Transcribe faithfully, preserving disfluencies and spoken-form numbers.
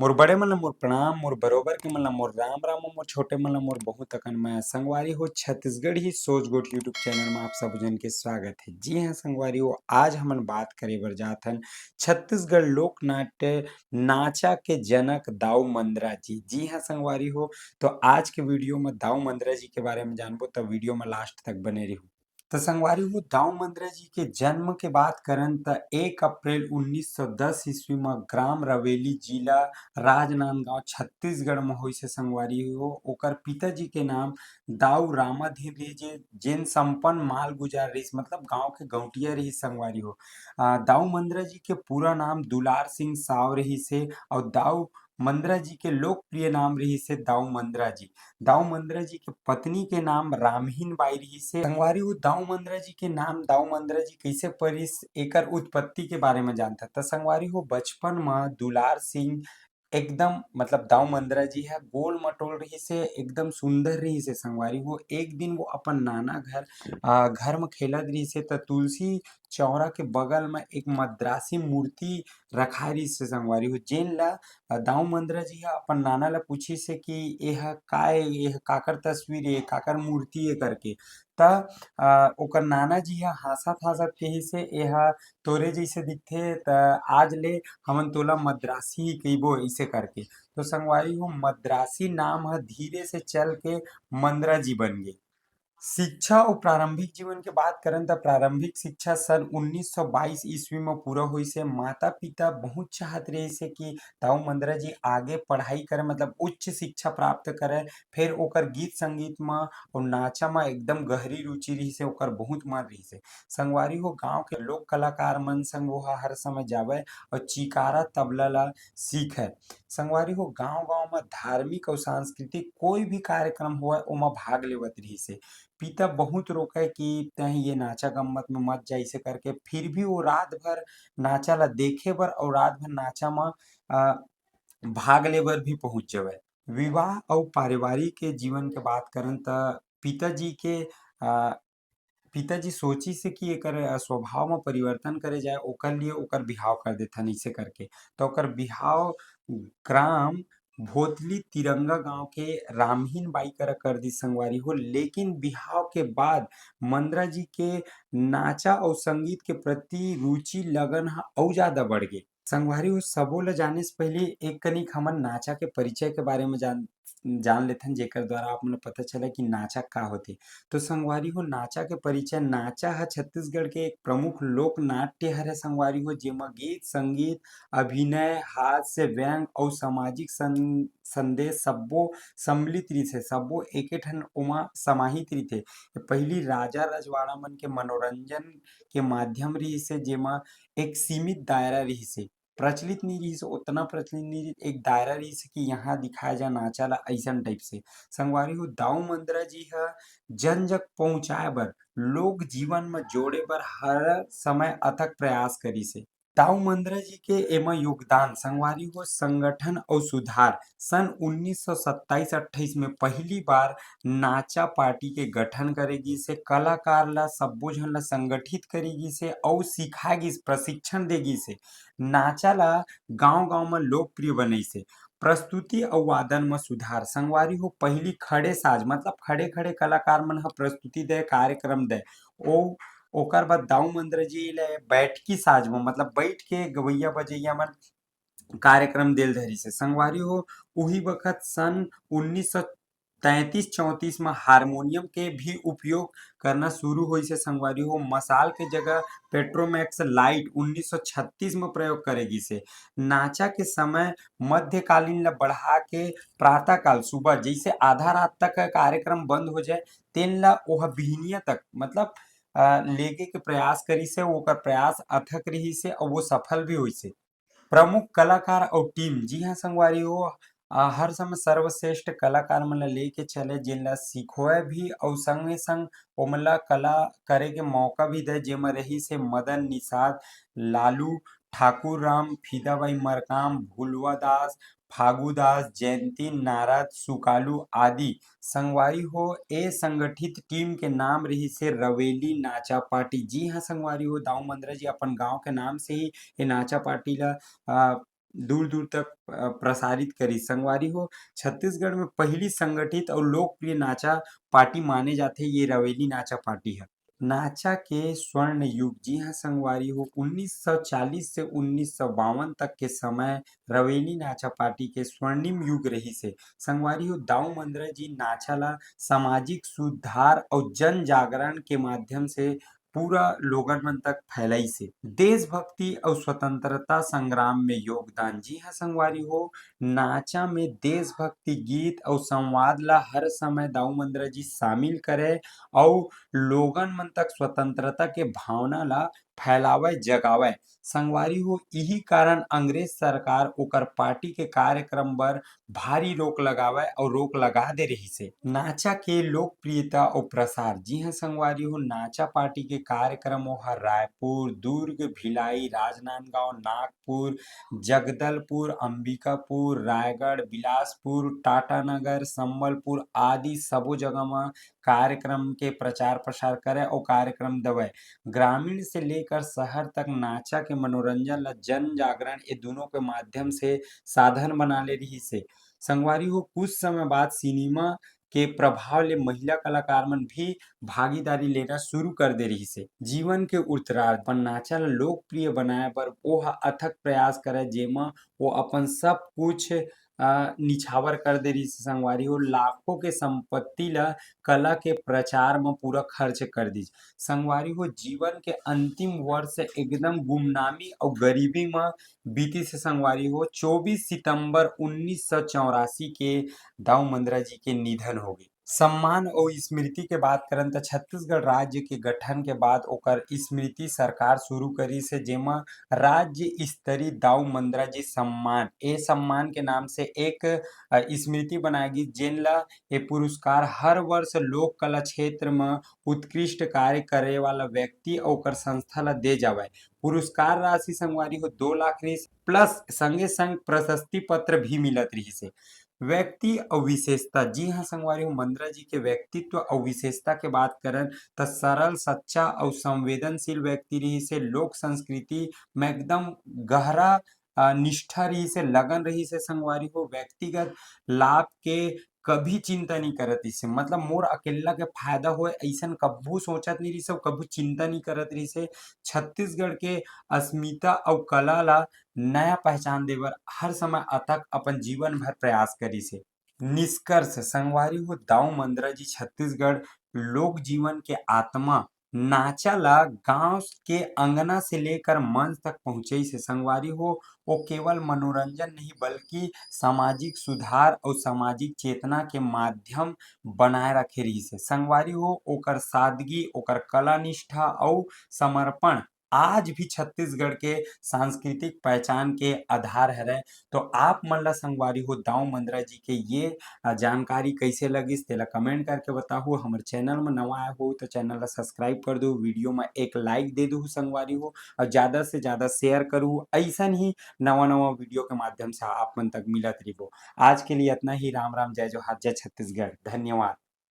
मोर बड़े मन ला मोर प्रणाम, मोर बरोबर के मन ला मोर राम राम, मोर छोटे मन ला मोर बहुत अकन मया। संगवारी हो, छत्तीसगढ़ी सोच गोठ YouTube चैनल में आप सब जन के स्वागत है। जी हाँ संगवारी हो, आज हमन बात करे बर जात हन छत्तीसगढ़ लोकनाट्य नाचा के जनक दाऊ मंदरा जी। जी हाँ संगवारी हो, तो आज के वीडियो में दाऊ मंदरा जी के बारे में जानबो, तो वीडियो में लास्ट तक बने रहो। त संगवारी हो, दाऊ मंदरा जी के जन्म के बात करन त एक अप्रैल उन्नीस सौ दस ईस्वी म ग्राम रवेली, जिला राजनांदगांव, छत्तीसगढ़ म होइस हे संगवारी हो। ओकर पिताजी के नाम दाऊ रामाधीर रहिस, जे, जेन संपन्न मालगुजार रहिस, मतलब गांव के गौंटिया रहिस संगवारी हो। आ, दाऊ मंदरा जी के पूरा नाम दुलार सिंह साव रहिस हे अउ दाऊ मंदरा जी के लोकप्रिय नाम रहिस हे दाऊ मंदरा जी। दाऊ मंदरा जी के पत्नी के नाम रामहीन बाई रहिस हे। संगवारी हो, दाऊ मंदरा जी के नाम दाऊ मंदरा जी कइसे परिस, एकर उत्पत्ति के बारे में जानथन। त संगवारी हो, बचपन म दुलार सिंह एकदम, मतलब दाऊ मंदरा जी ह गोल मटोल रहिस हे, एकदम सुंदर रहिस हे। संगवारी हो, एक दिन वो अपन नाना घर, अ, घर म खेलत रहिस हे, त तुलसी चौरा के बगल म एक मद्रासी मूर्ति रखाय रहिस हे संगवारी हो, जेन ला अ, दाऊ मंदरा जी ह अपन नाना ल पूछिस हे कि "एह का ए? एह काकर तस्वीर ए? काकर मूर्ति ए?" करके। त, अ, ओकर नाना जी ह हाँसत-हाँसत कहिस हे, "एह तोरे जइसे दिखथे, त आज ले हमन तोला मद्रासी ही कहिबो," अइसे करके। तो संगवारी हो, मद्रासी नाम ह धीरे से चल के मंदरा जी बन गे। शिक्षा अउ प्रारंभिक जीवन के बात करन त प्रारंभिक शिक्षा सन उन्नीस सौ बाईस ईस्वी म पूरा होइस हे। माता-पिता बहुत चाहत रहिस हे कि दाऊ मंदरा जी आगे पढ़ाई करय, मतलब उच्च शिक्षा प्राप्त करय, फेर ओकर गीत संगीत म अउ नाचा म एकदम गहरी रुचि रहिस हे, ओकर बहुत मन रहिस हे। संगवारी हो, गांव के लोक कलाकार मन संग वो ह हर समय जावय अउ चिकारा तबला ला सीखय। संगवारी हो, गांव-गांव म धार्मिक अउ सांस्कृतिक कोई भी कार्यक्रम होवय, ओमा भाग लेवत रहिस हे। पिता बहुत रोकय कि "तैं ये नाचा गम्मत में मत जा," अइसे करके, फिर भी वो रात भर नाचा ला देखे बर अउ रात भर नाचा म, अ, भाग ले बर भी पहुंच जावय। विवाह अउ पारिवारिक के जीवन के बात करन त पिताजी के, अ, पिताजी सोचिस हे कि एकर, अ, स्वभाव म परिवर्तन करे जाय, ओकर लिए ओकर बिहाव कर देथन, अइसे करके। त ओकर बिहाव ग्राम भोतली तिरंगा गांव के रामहीन बाई करा कर दिस संगवारी हो, लेकिन बिहाव के बाद मंदरा जी के नाचा अउ संगीत के प्रति रुचि, लगन ह अउ ज्यादा बढ़ गे। संगवारी हो, सबो ल जाने से पहिली एक कनिक हमन नाचा के परिचय के बारे म जान, जान लेथन, जेकर द्वारा आप मन ल पता चला कि नाचा का होथे। तो संगवारी हो, नाचा के परिचय, नाचा ह छत्तीसगढ़ के एक प्रमुख लोक नाट्य हरे संगवारी हो, जेमा गीत, संगीत, अभिनय, हास्य, व्यंग अउ सामाजिक सं-, संदेश सब्बो सम्मिलित रहिथे, सब्बो एके ठन ओमा समाहित रहिथे। पहिली राजा रजवाड़ा मन के मनोरंजन के माध्यम रहिस हे, जेमा एक सीमित दायरा रहिस हे, प्रचलित नइ रहिस हे, ओतना प्रचलित नइ रहिस, एक दायरा रहिस हे कि यहाँ दिखाए जा नाचा ला, अइसन type से। संगवारी हो, दाऊ मंदरा जी ह जन जग पहुँचाए बर, लोक जीवन म जोड़े बर हर समय अथक प्रयास करिस हे। दाऊ मंदरा जी के एमा योगदान, संगवारी हो, संगठन अउ सुधार। सन उन्नीस सौ सत्ताईस अट्ठाईस में पहिली बार नाचा पार्टी के गठन करे गिस हे। कलाकार ला, सब्बो झन ला संगठित करे गिस हे अउ सिखाए गिस, प्रशिक्षण दे गिस हे। नाचा ला गांव-गांव म लोकप्रिय बनइस हे। प्रस्तुति अउ वादन म सुधार। संगवारी हो, पहिली खड़े साज, मतलब खड़े-खड़े कलाकार मन ह प्रस्तुति दय, कार्यक्रम दय। ओ, ओकर बाद दाऊ मंदरा जी ले बैठकी साज म, मतलब बैठ के गवैया बजैया मन कार्यक्रम देल धरिस हे। संगवारी हो, उही बखत सन उन्नीस सौ तैंतीस चौंतीस म हारमोनियम के भी उपयोग करना शुरू होइस हे। संगवारी हो, मसाल के जगह पेट्रोमैक्स लाइट उन्नीस सौ छत्तीस म प्रयोग करे गिस हे। नाचा के समय मध्यकालीन ल बढ़ा के प्रातःकाल, सुबह, जइसे आधा रात तक कार्यक्रम बंद हो जाए, तेन ल ओह बिहनिया तक, मतलब, अ, लेगे के प्रयास करिस हे। ओकर प्रयास अथक रिहिस हे अउ वो सफल भी होइस हे। प्रमुख कलाकार अउ टीम, जी हाँ संगवारी हो, अ, हर समय सर्वश्रेष्ठ कलाकार मन ल लेके चले, जेन ल सिखोए भी अउ संगे संग ओमन ल कला करे के मौका भी दे, जेमा रहिस हे मदन निषाद, लालू, ठाकुर राम, फीदाबाई मरकाम, भुलवा दास, फागु दास, जयंती, नारद, सुकालू आदि। संगवारी हो, ए संगठित टीम के नाम रहिस हे रवेली नाचा पार्टी। जी हाँ संगवारी हो, दाऊ मंदरा जी अपन गांव के नाम से ही ए नाचा पार्टी ला, अ, दूर-दूर तक, अ, प्रसारित करिस। संगवारी हो, छत्तीसगढ़ में पहिली संगठित अउ लोकप्रिय नाचा पार्टी माने जाथे ये रवेली नाचा पार्टी ह। नाचा के स्वर्ण युग, जी हाँ संगवारी हो, उन्नीस सौ चालीस से उन्नीस सौ बावन तक के समय रवेली नाचा पार्टी के स्वर्णिम युग रहिस हे। संगवारी हो, दाऊ मंदरा जी नाचा ला सामाजिक सुधार अउ जन जागरण के माध्यम से पूरा लोगन मन तक फैलाइस हे। देशभक्ति अउ स्वतंत्रता संग्राम में योगदान, जी हाँ संगवारी हो, नाचा में देशभक्ति गीत अउ संवाद ला हर समय दाऊ मंदरा जी शामिल करे अउ लोगन मन तक स्वतंत्रता के भावना ला फैलावय, जगावय। संगवारी हो, इही कारण अंग्रेज सरकार ओकर पार्टी के कार्यक्रम बर भारी रोक लगावय अउ रोक लगा दे रहिस हे। नाचा के लोकप्रियता अउ प्रसार, जी हाँ संगवारी हो, नाचा पार्टी के कार्यक्रम ओह रायपुर, दुर्ग, भिलाई, राजनांदगांव, नागपुर, जगदलपुर, अंबिकापुर, रायगढ़, बिलासपुर, टाटानगर, संबलपुर आदि सबो जगह म कार्यक्रम के प्रचार प्रसार करे अउ कार्यक्रम देवय। ग्रामीण से लेकर शहर तक नाचा के मनोरंजन ला जन जागरण ए दुनों के माध्यम से साधन बना ले रहिस हे। संगवारी हो, कुछ समय बाद सिनेमा के प्रभाव ले महिला कलाकार मन भी भागीदारी लेना शुरू कर दे रहिस हे। जीवन के उत्तरार्ध अपन नाचा ला लोकप्रिय बनाए बर ओह अथक प्रयास करे, जेमा वो अपन सब कुछ, अ, निछावर कर दे रहिस हे। संगवारी हो, लाखों के संपत्ति ला कला के प्रचार म पूरा खर्च कर दिस। संगवारी हो, जीवन के अंतिम वर्ष एकदम गुमनामी अउ गरीबी म बीतिस हे। संगवारी हो, चौबीस सितंबर उन्नीस सौ चौरासी के दाऊ मंदरा जी के निधन हो गे। सम्मान अउ स्मृति के बात करन त छत्तीसगढ़ राज्य के गठन के बाद ओकर स्मृति सरकार शुरू करिस हे, जेमा राज्य स्तरीय दाऊ मंदरा जी सम्मान, ए सम्मान के नाम से एक, अ, स्मृति बनाए गिस, जेन ला ए पुरस्कार हर वर्ष लोक कला क्षेत्र म उत्कृष्ट कार्य करे वाला व्यक्ति अउ ओकर संस्था ला दे जावय। पुरस्कार राशि संगवारी हो दो लाख रिहिस, plus संगे संग प्रशस्ति पत्र भी मिलत रिहिस हे। व्यक्ति अउ विशेषता, जी हाँ संगवारी हो, मंदरा जी के व्यक्तित्व अउ विशेषता के बात करन त सरल, सच्चा अउ संवेदनशील व्यक्ति रिहिस हे। लोक संस्कृति में एकदम गहरा, अ, निष्ठा रिहिस हे, लगन रिहिस हे संगवारी हो। व्यक्तिगत लाभ के कभी चिंता नहीं करत रिहिस हे, मतलब मोर अकेल्ला के फायदा होए अइसन कभू सोचत नहीं रिहिस हे, कभू चिंता नहीं करत रिहिस हे। छत्तीसगढ़ के अस्मिता अउ कला ला नया पहचान देबर हर समय अथक अपन जीवन भर प्रयास करिस हे। निष्कर्ष संगवारी हो, दाऊ मंदरा जी छत्तीसगढ़ लोक जीवन के आत्मा नाचा ला गांव के अंगना से लेकर मंच तक पहुंचाइस हे। संगवारी हो, वो केवल मनोरंजन नहीं बल्कि सामाजिक सुधार अउ सामाजिक चेतना के माध्यम बनाए रखे रिहिस हे। संगवारी हो, ओकर सादगी, ओकर कला निष्ठा अउ समर्पण आज भी छत्तीसगढ़ के सांस्कृतिक पहचान के आधार हरय। तो आप मन ला संगवारी हो दाऊ मंदरा जी के ये, अ, जानकारी कइसे लगिस तेला comment करके बताहू। हमर channel म नवा आए हो तो channel ला subscribe कर दू, video म एक like दे दू संगवारी हो, अउ ज्यादा से ज्यादा share करू। अइसन ही नवा नवा video के माध्यम से आप मन तक मिलत रहिबो। आज के लिए इतना ही। राम राम, जय जोहार, जय छत्तीसगढ़, धन्यवाद।